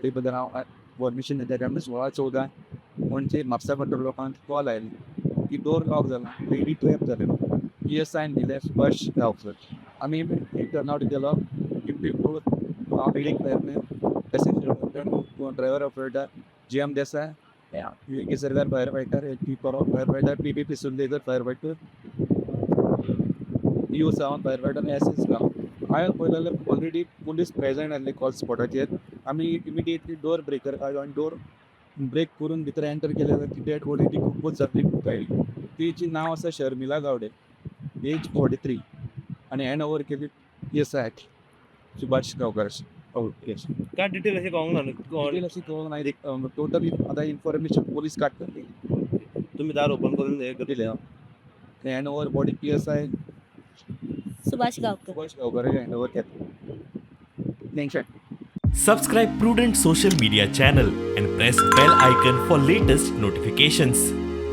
बद्दल हांव परमिशन दिता. आमी 16:14 पणजे म्हापसा कंट्रोल लोकांक कॉल आयली की डोर लॉक जाला, लेडी ट्रॅप जाले. पीएसआयन दिले सुभाष गांवकर. आमी टर्न आवट केलो. Leading fireman, passenger, driver operator G M Desai, V Sarkar fire fighter, P fire fighter, P P P Sundekar fire fighter, U Sawant fire fighter, S S Gaon. हांवें पळयलें जाल्यार already police present आहले call स्पॉटाचेर. आमी immediately door breaker काडलो आनी door break करून भितर enter केले जाल्यार ती डेड बॉडी ती खूबच जातली काडली. तिची नांव आसा शर्मिला गावडे, एज 43 आनी हँड ओवर केली पीएसआय सुभाष गांवकर. ओके. काय डिटेल अशें कळोंक ना न्हू कोण? डिटेल अशी कळूंक ना. टोटली आतां इन्फॉर्मेशन पोलीस काडटली. तुमी दार ओपन करून हे करतले. दिले hand over body PSI Subhash Gaonkar. Subhash Gaonkar hand over केला. Subscribe Prudent Social Media channel and press bell icon for latest notifications.